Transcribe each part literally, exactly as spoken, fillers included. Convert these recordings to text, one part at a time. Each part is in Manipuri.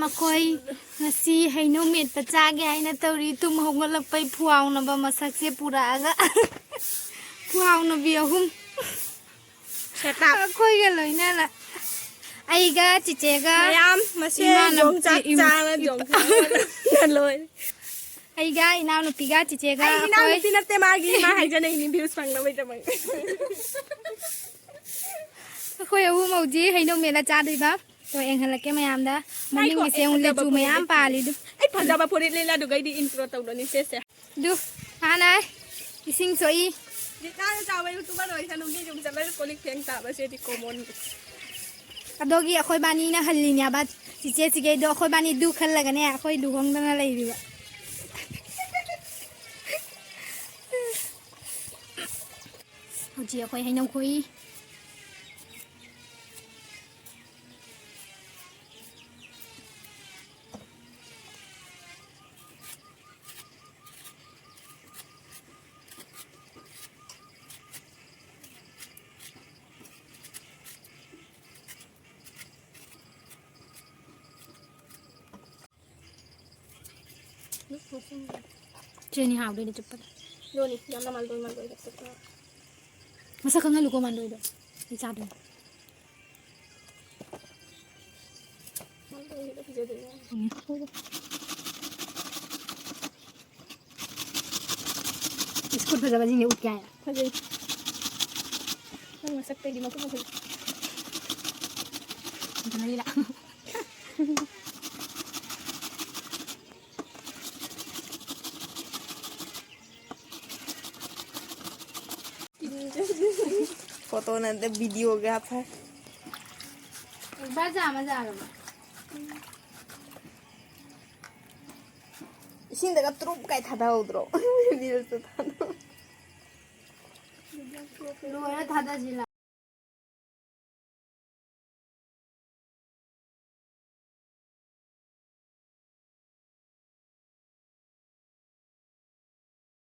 ꯃꯈꯣꯏ ꯉꯁꯤ ꯍꯩꯅꯧ ꯃꯦꯠꯄ ꯆꯥꯒꯦ ꯍꯥꯏꯅ ꯇꯧꯔꯤ꯫ ꯇꯨꯝ ꯍꯧꯒꯠꯂꯛꯄꯩ ꯐꯨꯍꯥꯎꯅꯕ ꯃꯁꯛꯁꯦ ꯄꯨꯔꯛꯑꯒ꯫ ꯐꯨꯍꯥꯎꯅꯕꯤ ꯑꯍꯨꯝ꯫ Shut up. ꯑꯩꯈꯣꯏꯒ ꯂꯣꯏꯅꯅ꯫ ꯑꯩꯒ ꯆꯤꯆꯦꯒ ꯃꯌꯥꯝ ꯃꯁꯦ ꯏꯃꯥꯟꯅꯕ-, ꯌꯣꯡꯆꯥꯛ ꯏꯃ-, ꯆꯥꯅ ꯏꯄꯥ-, ꯌꯣꯡꯆꯥꯛꯅ ꯂꯣꯏꯔꯦ꯫ ꯑꯩꯒ ꯏꯅꯥꯎꯅꯨꯄꯤꯒ ꯆꯤꯆꯦꯒ ꯑꯩ ꯑꯩꯈꯣꯏ ꯏꯅꯥꯎꯅꯨꯄꯤ ꯅꯠꯇꯦ, ꯃꯥꯒꯤ ꯏꯃꯥ ꯍꯥꯏꯖꯅꯩꯅꯤ views ꯐꯪꯅꯕꯩꯗꯃꯛ꯫ ꯑꯩꯈꯣꯏ ꯑꯍꯨꯝ ꯍꯧꯖꯤꯛ ꯍꯩꯅꯧ ꯃꯦꯠꯂ ꯆꯥꯗꯣꯏꯕ꯫ ꯇꯣ, ꯌꯦꯡꯍꯜꯂꯛꯀꯦ ꯃꯌꯥꯝꯗ꯫ ꯉꯥꯏꯈꯣ, ꯃꯅꯤꯡꯒꯤꯁꯦ ꯑꯩ ꯑꯃꯨꯛ ꯐꯖꯕ ꯂꯦꯆꯨ ꯐꯨꯔꯤꯠ ꯃꯌꯥꯝ ꯂꯤꯠ-, ꯄꯥꯜꯂꯤ ꯑꯗꯨ꯫ ꯑꯩ ꯐꯖꯕ ꯐꯨꯔꯤꯠ ꯂꯤꯠꯂ ꯑꯗꯨꯒ ꯑꯩꯗꯤ intro ꯇꯧꯗꯣꯏꯅꯤ, ꯁꯦ, ꯁꯦ꯫ ꯑꯗꯨ ꯍꯥꯟꯅ ꯏꯁꯤꯡ ꯁꯣꯛꯏ꯫ ꯔꯤꯇꯥꯅ ꯆꯥꯕ YouTuber ꯑꯣꯏꯁꯅꯨ, ꯃꯤ ꯌꯨꯝ ꯆꯠꯂꯒ ꯀꯣꯜ ꯂꯤꯛ ꯐꯦꯡ ꯇꯥꯕ, ꯁꯤꯗꯤ common꯫ ꯑꯗꯨꯒꯤ ꯑꯩꯈꯣꯏ ꯕꯥꯅꯤꯅ ꯍꯜꯂꯤꯅꯦꯕ ꯆꯤꯆꯦ ꯆꯤꯒꯩꯗꯣ꯫ ꯑꯩꯈꯣꯏ ꯕꯥꯅꯤ ꯑꯗꯨ ꯈꯜꯂꯒꯅꯦ ꯑꯩꯈꯣꯏ ꯂꯨꯍꯣꯡꯗꯅ ꯂꯩꯔꯤꯕ꯫ ꯍꯧꯖꯤꯛ ꯑꯩꯈꯣꯏ ꯍꯩꯅꯧ ꯈꯣꯏ꯫ ꯆꯦꯅꯤ ꯍꯥꯎꯗꯣꯏꯅꯦ ꯆꯨꯞꯄꯗ꯫ ꯂꯣꯅꯤ, ꯌꯥꯝꯅ ꯃꯥꯜꯗꯣꯏ ꯃꯥꯜꯗꯣꯏ ꯆꯠꯄꯗ꯫ ꯃꯁꯛ ꯈꯪꯍꯜꯂꯨꯀꯣ ꯃꯥꯜꯗꯣꯏꯗꯣ꯫ ꯑꯩ ꯆꯥꯗꯣꯏꯅꯦ꯫ ꯃꯥꯜꯗꯣꯏꯗꯣ ꯐꯖꯗꯣꯏꯅꯦ꯫ ꯎꯝ꯫ ꯁ꯭ꯀꯨꯜ ꯐꯖꯕꯁꯤꯡꯁꯦ ꯎꯠꯀꯦ ꯍꯥꯏꯔ? ꯐꯖꯩ꯫ ꯅꯪ ꯃꯁꯛꯇꯩꯗꯤ ꯃꯈꯨꯠꯅ ꯐꯖꯩ꯫ ꯐꯖꯩꯔꯥ? Photo ꯅꯠꯇꯦ, videographer꯫ ꯕꯥꯖꯥ ꯃꯖꯥ ꯂꯧꯕ꯫ ꯏꯁꯤꯡꯗꯒ ꯇ꯭ꯔꯨꯞ ꯀꯥꯏ ꯊꯥꯗꯍꯧꯗ꯭ꯔꯣ? Reels ꯇ ꯊꯥꯗꯍꯧ-, ꯂꯣꯏꯔ ꯊꯥꯗꯁꯤ ꯂꯥꯎ꯫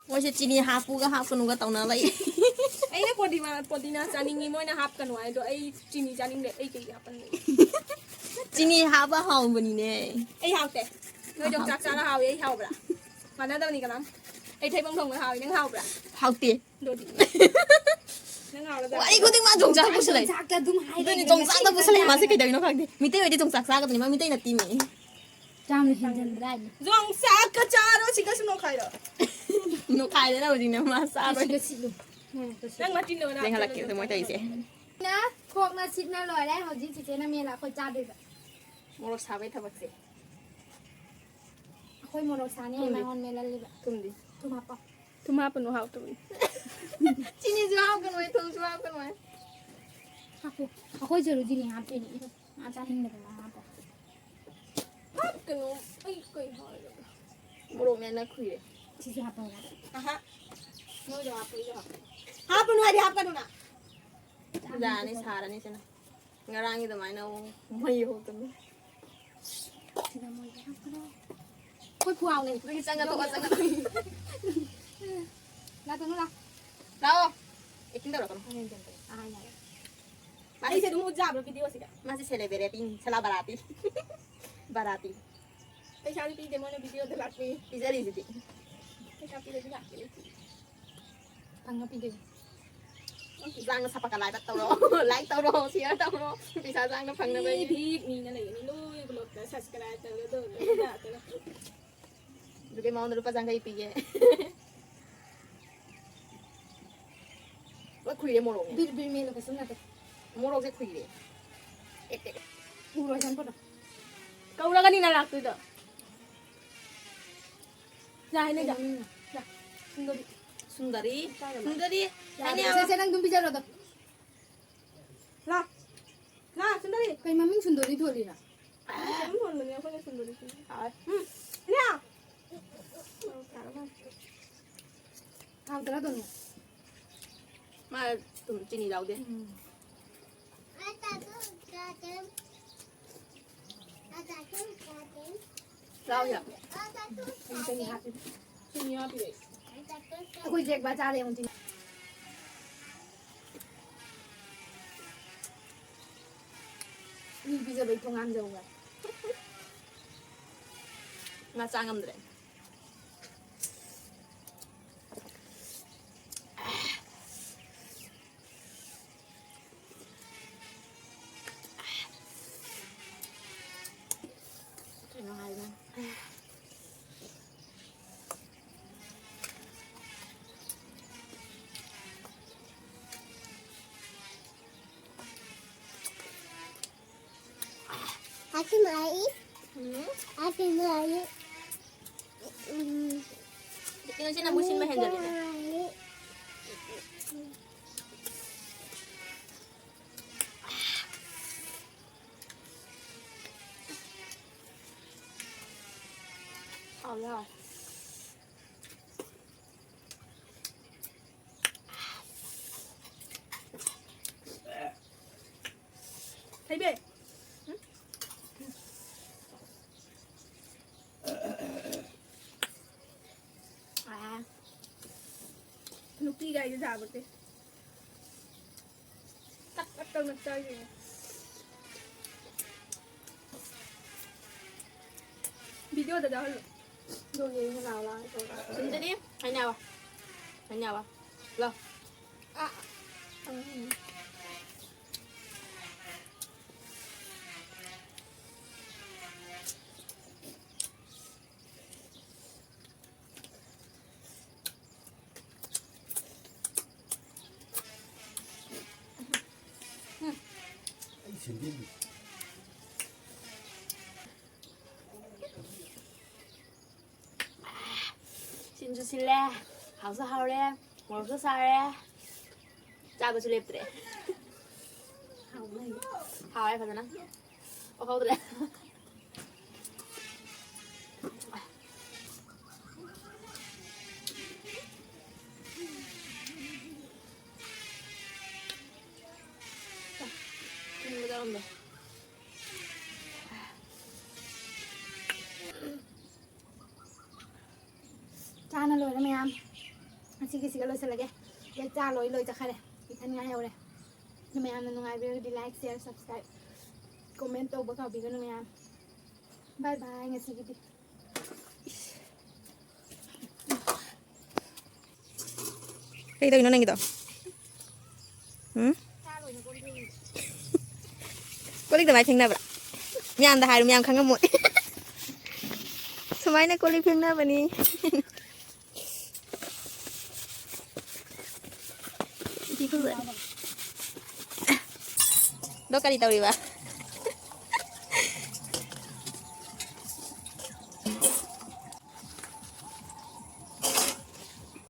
ꯃꯣꯏꯁꯦ ꯆꯤꯅꯤ ꯍꯥꯞꯄꯨꯒ ꯍꯥꯞꯀꯅꯨꯒ ꯇꯧꯅ ꯂꯩ꯫ ꯑꯩꯅ ꯄꯣꯗꯤꯃꯥ-, ꯄꯣꯗꯤꯅꯥ ꯆꯥꯅꯤꯡꯉꯤ, ꯃꯣꯏꯅ ꯍꯥꯞꯀꯅꯨ ꯍꯥꯏꯗꯣ, ꯑꯩ ꯆꯤꯅꯤ ꯆꯥꯅꯤꯡꯗꯦ, ꯑꯩ ꯀꯩꯒꯤ ꯍꯥꯞꯄꯟꯗꯣꯏꯅꯣ? ꯆꯤꯅꯤ ꯍꯥꯞꯄ ꯍꯥꯎꯕꯅꯤꯅꯦ꯫ ꯑꯩ ꯍꯥꯎꯇꯦ꯫ ꯅꯣꯏꯗꯧ ꯆꯥꯛ ꯆꯥꯔ ꯍꯥꯎꯏ, ꯑꯩ ꯍꯥꯎꯕ꯭ꯔꯥ? ꯃꯥꯟꯅꯗꯕꯅꯤ ꯀꯅꯥꯝ꯫ ꯑꯩ ꯊꯩꯕꯣꯡ ꯊꯣꯡꯕ ꯍꯥꯎꯏ, ꯅꯪ ꯍꯥꯎꯕ꯭ꯔꯥ? ꯍꯥꯎꯇꯦ꯫ ꯑꯗꯨꯗꯤ꯫ ꯅꯪ ꯍꯥꯎꯔꯗ꯭ꯔꯥ? ꯋꯥꯔꯤ ꯈꯨꯗꯤꯡꯃꯛ ꯌꯣꯡꯆꯥꯛ ꯄꯨꯁꯜꯂꯛꯑꯦ꯫ ꯌꯣꯡꯆꯥꯛꯇ ꯑꯗꯨꯝ ꯍꯥꯏ ꯑꯗꯨꯅꯤ ꯂꯩꯔꯦ꯫ ꯌꯣꯡꯆꯥꯛꯇ ꯄꯨꯁꯜꯂꯛꯑꯦ, ꯃꯥꯁꯦ ꯀꯩꯗꯧꯔꯤꯅꯣ ꯈꯪꯗꯦ꯫ ꯃꯤꯇꯩ ꯑꯣꯏꯗꯤ ꯌꯣꯡꯆꯥꯛ ꯆꯥꯒꯗꯕꯅꯤ, ꯃꯥ ꯃꯤꯇꯩ ꯅꯠꯇꯦꯃꯤ꯫ ꯌꯥꯝꯅ ꯍꯦꯟꯖꯟꯕ꯭ꯔꯥ ꯍꯥꯏꯅꯤ꯫ ꯌꯣꯡꯆꯥꯛꯀ ꯆꯥꯔꯣ, ꯁꯤꯒꯁꯨ ꯅꯣꯈꯥꯏꯔꯣ꯫ ꯅꯣꯈꯥꯏꯗꯅ ꯍꯧꯖꯤꯛꯅꯦ ꯃꯥ ꯆꯥꯕ꯫ ꯁꯤꯒ ꯁꯤꯠꯂꯨ꯫ ꯃꯣꯔꯣꯛꯇꯣ ꯁꯤꯠꯂꯨ꯫ ꯅꯪ ꯃꯆꯤꯟꯗꯣ ꯅꯥꯟꯊꯣꯛꯑꯒ ꯂꯦꯡꯍꯜꯂꯛꯀꯦ ꯑꯗꯨ ꯃꯣꯏ ꯇꯧꯔꯤꯁꯦ꯫ ꯅ ꯈꯣꯛꯅ ꯁꯤꯠꯅ ꯂꯣꯏꯔꯦ꯫ ꯍꯧꯖꯤꯛ ꯆꯤꯆꯦꯅ ꯃꯦꯜꯂ ꯑꯩꯈꯣꯏ ꯆꯥꯗꯣꯏꯕ꯫ ꯃꯣꯔꯣꯛ ꯁꯥꯕꯩ ꯊꯕꯛꯁꯦ꯫ ꯑꯩꯈꯣꯏ ꯃꯣꯔꯣꯛ ꯁꯥꯅꯤ ꯊꯨꯝꯗꯤ? ꯃꯉꯣꯟ ꯃꯦꯜꯍꯜꯂꯤꯕ꯫ ꯊꯨꯝꯗꯤ? ꯊꯨꯝ ꯍꯥꯞꯄꯣ꯫ ꯊꯨꯝ ꯍꯥꯞꯄꯅꯨ, ꯍꯥꯎꯇꯕꯅꯤ꯫ ꯆꯤꯅꯤꯁꯨ ꯍꯥꯞꯀꯅꯨ, ꯊꯨꯝꯁꯨ ꯍꯥꯞꯀꯅꯨ꯫ ꯍꯥꯞꯄꯣ꯫ ꯑꯩꯈꯣꯏ ꯆꯔꯨꯗꯤꯅꯦ ꯍꯥꯞꯇꯣꯏꯅꯦ꯫ ꯃꯥ ꯆꯥꯅꯤꯡꯗꯕ ꯃꯥ ꯍꯥꯞꯄꯣ꯫ ꯍꯥꯞꯀꯅꯨ꯫ ꯑꯩ ꯀꯩ ꯍꯥꯏꯔꯒꯦ? ꯃꯣꯔꯣꯛ ꯃꯦꯠꯅ ꯈꯨꯏꯔꯦ꯫ ꯁꯤꯁꯨ ꯍꯥꯞꯄꯣ꯫ ꯑꯍꯥ꯫ ꯅꯣꯏꯗꯣ ꯍꯥꯞꯄꯣ, ꯑꯩꯁꯨ ꯍꯥꯞꯀꯦ꯫ ꯍꯥꯞꯄꯅꯨ ꯍꯥꯏꯗꯤ ꯍꯥꯞꯀꯅꯨꯅ꯫ ꯌꯥꯅꯤ, ꯁꯥꯔꯅꯤ ꯁꯤꯅ꯫ ꯉꯔꯥꯡꯒꯤ ꯑꯗꯨꯃꯥꯏꯅ ꯑꯃꯨꯛ ꯃꯩ ꯍꯧꯗꯅ꯫ ꯁꯤꯗ ꯃꯣꯏ ꯍꯥꯞꯀꯅꯨ꯫ ꯑꯩꯈꯣꯏ ꯈꯨꯍꯥꯎ ꯂꯩ꯫ ꯑꯗꯨꯒꯤ ꯆꯪꯉ ꯊꯣꯛꯑ ꯆꯪꯉ ꯊꯣꯛꯑ꯫ ꯂꯥꯛꯀꯅꯨ, ꯂꯥꯛ꯫ ꯂꯥꯛꯑꯣ꯫ Acting ꯇꯧꯔꯛꯀꯅꯨ꯫ ꯑꯥ, ꯌꯥꯔꯦ꯫ ꯑꯥ, ꯌꯥꯔꯦ꯫ ꯑꯩꯁꯦ ꯑꯗꯨꯝ ꯎꯠ ꯌꯥꯕ꯭ꯔꯣ videoꯁꯤꯗ? ꯃꯥꯁꯦ celebrityꯅꯤ, ꯁꯂꯥ ꯕꯔꯥꯇꯤ꯫ ꯕꯔꯥꯇꯤ꯫ ꯄꯩꯁꯥꯗꯤ ꯄꯤꯗꯦ, ꯃꯣꯏꯅ videoꯗ ꯂꯥꯛꯄꯤ꯫ ꯄꯤꯖꯔꯤꯁꯤꯗꯤ꯫ ꯄꯩꯁꯥ ꯄꯤꯔꯗꯤ ꯂꯥꯛꯀꯦ꯫ ꯐꯪꯉ ꯄꯤꯗꯣꯏꯅꯤ꯫ ꯆꯥꯡꯅ subscribe ꯇꯧꯔꯣ, like ꯇꯧꯔꯣ, share ꯇꯧꯔꯣ꯫ ꯄꯩꯁꯥ ꯆꯥꯡꯅ ꯐꯪꯅꯕꯒꯤ꯫ ꯃꯤ ꯚꯤꯛ ꯃꯤꯅ ꯂꯩꯒꯅꯤ, ꯂꯣꯏ vlogꯇ subscribe ꯇꯧꯔꯣ, ꯑꯗꯨ ꯂꯣꯏ ꯂꯥꯛꯇꯅ꯫ ꯑꯗꯨꯒꯤ ꯃꯉꯣꯟꯗ ꯂꯨꯄꯥ ꯆꯥꯡꯈꯩ ꯄꯤꯒꯦ꯫ ꯂꯣꯏ ꯈꯨꯏꯔꯦ ꯃꯣꯔꯣꯛꯅꯦ꯫ ꯕꯤꯔ ꯕꯤꯔ ꯃꯦꯠꯂꯨ ꯀꯩꯁꯨꯝ ꯅꯠꯇꯦ꯫ ꯃꯣꯔꯣꯛꯁꯦ ꯈꯨꯏꯔꯦ꯫ ꯎꯔꯣꯏ ꯆꯪꯄꯗꯣ꯫ ꯀꯧꯔꯒꯅꯤꯅ ꯂꯥꯛꯇꯣꯏꯗꯣ꯫ ꯌꯥ, ꯍꯩꯅꯦ, ꯌꯥ꯫ ꯌꯥ꯫ ꯁꯨꯟꯗꯔꯤ꯫ ꯁꯨꯟꯗꯔꯤ꯫ ꯁꯨꯟꯗꯔꯤ꯫ ꯌꯥ, ꯍꯩꯅꯦ, ꯁꯦ, ꯁꯦ, ꯅꯪ ꯑꯗꯨꯝ ꯄꯤꯖꯔꯣ ꯑꯗꯣ꯫ ꯂꯥ꯫ ꯂꯥ, ꯁꯨꯟꯗꯔꯤ꯫ ꯀꯩ ꯃꯃꯤꯡ ꯁꯨꯟꯗꯔꯤ ꯊꯣꯜꯂꯤꯔꯥ? ꯑꯗꯨꯝ ꯊꯣꯟꯕꯅꯦ ꯑꯩꯈꯣꯏꯅ ꯁꯨꯟꯗꯔꯤ ꯁꯨꯟꯗꯔꯤ꯫ ꯍꯥꯎꯋꯦ꯫ ꯎꯝ꯫ ꯏꯅꯦ! ꯍꯥꯎꯇ꯭ꯔꯥ ꯑꯗꯨꯝ? ꯃꯥ ꯑꯗꯨꯝ ꯆꯤꯅꯤ ꯌꯥꯎꯗꯦ꯫ ꯎꯝ꯫ ꯆꯥꯎ ꯌꯥ꯫ ꯑꯩ ꯆꯤꯅꯤ ꯍꯥꯞꯄꯤ꯫ ꯆꯤꯅꯤ ꯍꯥꯞꯄꯤꯔꯦ꯫ ꯑꯩꯈꯣꯏ ꯖꯦꯛ ꯕꯥ ꯆꯥꯔꯦ ꯑꯃꯨꯛ ꯆꯤꯅꯤ꯫ ꯃꯤꯗꯤ ꯄꯤꯖꯕꯩ ꯊꯣꯡ ꯍꯥꯡꯖꯧ ꯍꯥꯏ꯫ ꯉꯥ ꯆꯥ ꯉꯝꯗ꯭ꯔꯦ꯫ ꯀꯩꯅꯣ ꯍꯥꯏꯕ꯫ Ate Mai. Hmm? Ate Mai. Mm. Tingnan siya, nabusin, mahendal. Ate Mai. Allah. Hey, babe. Hmm? Ah. ꯅꯨꯄꯤꯒ ꯑꯩꯒ ꯆꯥꯕꯁꯦ꯫ ꯇꯛ ꯇꯛ ꯇꯧꯅ ꯆꯥꯏꯌꯦ꯫ ꯚꯤꯗꯤꯑꯣꯗ ꯌꯥꯎꯍꯜꯂꯣ꯫ ꯑꯗꯨꯒꯤ ꯑꯩꯅ ꯂꯥꯎ ꯂꯥꯎ ꯇꯧꯕ꯫ ꯁꯨꯝꯗꯗꯤ ꯍꯥꯏꯅꯕ꯫ ꯍꯥꯏꯅꯕ꯫ ꯂꯥꯎ꯫ ꯑꯥ꯫ ꯎꯝ꯫ ꯑꯩ ꯁꯦꯝꯖꯤꯟꯒꯦ꯫ ꯁꯤꯟꯁꯨ ꯁꯤꯜꯂꯦ, ꯍꯥꯎꯁꯨ ꯍꯥꯎꯔꯦ, ꯃꯣꯔꯣꯛꯁꯨ ꯁꯥꯔꯦ, ꯆꯥꯕꯁꯨ ꯂꯦꯞꯇ꯭ꯔꯦ꯫ ꯍꯥꯎꯋꯦ꯫ ꯍꯥꯎꯋꯦ ꯐꯖꯅ꯫ ꯑꯣꯛꯍꯧꯗ꯭ꯔꯦ꯫ ꯊꯨꯝꯒ ꯆꯥꯔꯝꯗꯦ꯫ ꯆꯥꯅ ꯂꯣꯏꯔꯦ ꯃꯌꯥꯝ꯫ ꯉꯁꯤꯒꯤꯁꯤꯒ ꯂꯣꯏꯁꯤꯜꯂꯒꯦ꯫ ꯂꯣꯏ ꯆꯥ ꯂꯣꯏ ꯂꯣꯏ ꯆꯠꯈꯔꯦ꯫ ꯏꯊꯟ ꯉꯥꯏꯍꯧꯔꯦ꯫ ꯑꯗꯨ ꯃꯌꯥꯝꯅ ꯅꯨꯡꯉꯥꯏꯕꯤꯔꯒꯗꯤ like, share, subscribe, ꯀꯣꯃꯦꯟ ꯇꯧꯕ ꯀꯥꯎꯕꯤꯒꯅꯨ ꯃꯌꯥꯝ꯫ ꯕꯥꯏ ꯕꯥꯏ ꯉꯁꯤꯒꯤꯗꯤ꯫ ꯀꯩ ꯇꯧꯔꯤꯅꯣ ꯅꯪꯒꯤꯗꯣ? ꯎꯝ? ꯀꯣꯜ ꯂꯤꯛ ꯑꯗꯨꯃꯥꯏꯅ ꯐꯦꯡꯅꯕ꯭ꯔꯥ? ꯃꯌꯥꯝꯗ ꯍꯥꯏꯔꯨ, ꯃꯌꯥꯝ ꯈꯪꯉꯝꯃꯣꯏ꯫ ꯁꯨꯃꯥꯏꯅ ꯀꯣꯜ ꯂꯤꯛ ꯐꯦꯡꯅꯕꯅꯤ꯫ ꯏꯗꯤ ꯐꯖꯔꯦ꯫ ꯑꯗꯣ ꯀꯔꯤ ꯇꯧꯔꯤꯕ?